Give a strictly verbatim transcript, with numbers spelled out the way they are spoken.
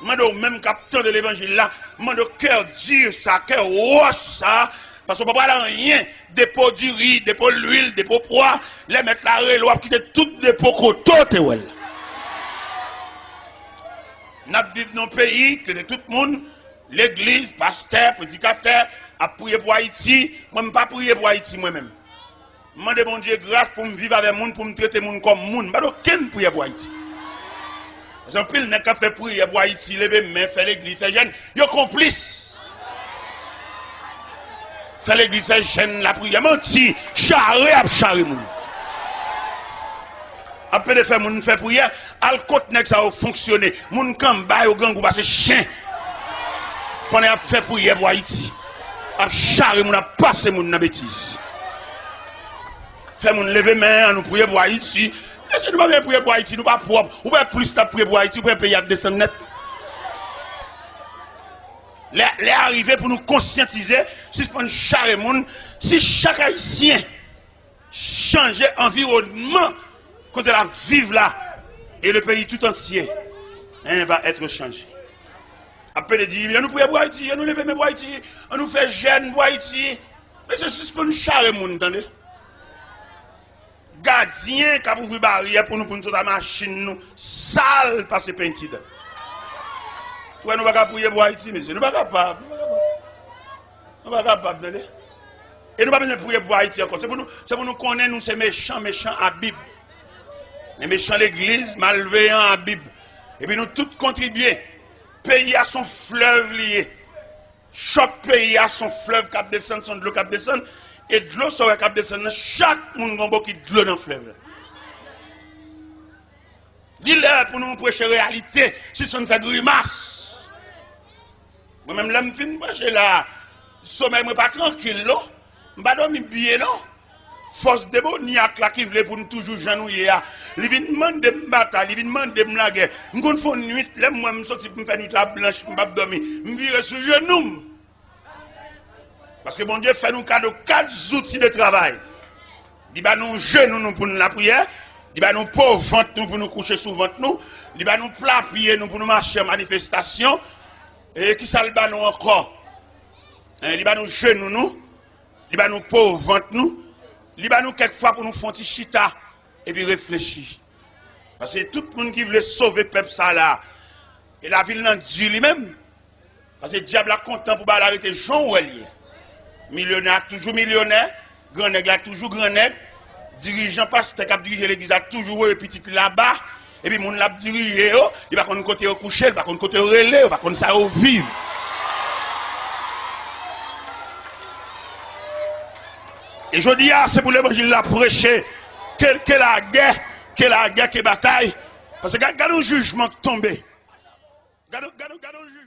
M mande w menm k ap tande levanjil la, m mande w kè di sa, kè wòch sa, paske w pa pral anyen, depo diri, depo lwil, depo pwa, lè mèt la rele w, w ap kite tout depo kote w te wè l. N ap viv nan yon peyi kote tout moun, legliz, pastè, predikatè, ap priye pou Ayiti. Mwen, m pa priye pou Ayiti, mwen menm. M mande Bondye gras pou m viv avè moun, pou m trete moun kòm moun. M pa gen okenn priyè pou Ayiti. Paske anpil nèg k ap fè priyè pou Ayiti, leve men, fè legliz, fè jèn, yo konplis. Fè legliz, fè jèn, lapriyè, manti, chare ap chare moun. Ap pede fè moun fè priyè, al kot nèg sa yo fonksyone. Moun k anba yo grangou pase chen. Pandan y ap fè priyè pou Ayiti, ap chare moun, ap pase moun nan betiz. Fè moun leve men, ann nou priye pou Ayiti. Mesye, nou pa bezwen priye pou Ayiti, nou pa pwòp. Ou wè plis n ap priye pou Ayiti, ou wè peyi ap desann nèt. Lè, lè a rive pou nou konsyantize, sispann chare moun. Si chak Ayisyen chanje anviwònman kote l ap viv la, e le peyi tout antye, en, va èt chanje. Ap pede di, ann nou priye pou Ayiti, ann nou leve men pou Ayiti, ann nou fè jèn pou Ayiti. Mesye, sispann chare moun, tande. Gadyen k ap ouvri baryè pou nou, pou nou sot a machin nou, sal pase penti dan. Ou wè, nou pa ka priye pou Ayiti, mesye, nou pa kapab, nou pa kapab. Nou pa kapab, tande. E nou pa bezwen priye pou Ayiti ankò. Se pou nou, se pou nou konnen nou se mechan, mechan a Bib. Men mechan legliz, malveyan a Bib. Epi nou tout kontribye. Peyi a se yon flèv li ye. Chòk peyi a se yon flèv k ap desann, se yon dlo k ap desann. E dlo sa w wè k ap desann nan, chak moun gen yon bokit dlo nan flèv la. Li lè pou nou preche reyalite, sispann fè grimas. Mwen menm, lè m fin preche la, somèy mwen pa trankil, non. M pa dòmi byen, non. Fòs demonyak la ki vle pou n toujou jan nou ye a, li vin mande m batay, li vin mande m lagè. M konn fè yon nwit, lè m wè m soti pou m fè nwit la blanch, m p ap dòmi. M vire sou jenou m. Paske Bondye fè nou kado kat zouti de travay. Li ba nou jenou nou pou nou lapriyè, li ba nou po vant nou pou nou kouche sou vant nou, li ba nou pla pye nou pou nou mache an manifestasyon. E kisa l ba nou ankò? En, li ba nou jenou nou, li ba nou po vant nou, li ba nou kèk fwa pou nou fè yon ti chita epi reflechi. Paske tout moun ki vle sove pèp sa la, e lavi l nan di li menm. Paske dyab la kontan pou bagay la rete jan w wè l ye. Milyonè a toujou milyonè, grannèg la toujou grannèg, dirijan, pastè k ap dirije legliz la toujou voye pitit li laba, epi moun l ap dirije yo, li pa konn kote yo kouche, li pa konn kote yo rele, yo pa konn sa yo viv. E jodi a, se pou levanjil la preche, ke, ke lagè, ke lagè, ke batay. Paske gad, gad yon jijman k tonbe. Gad, gad, gad yon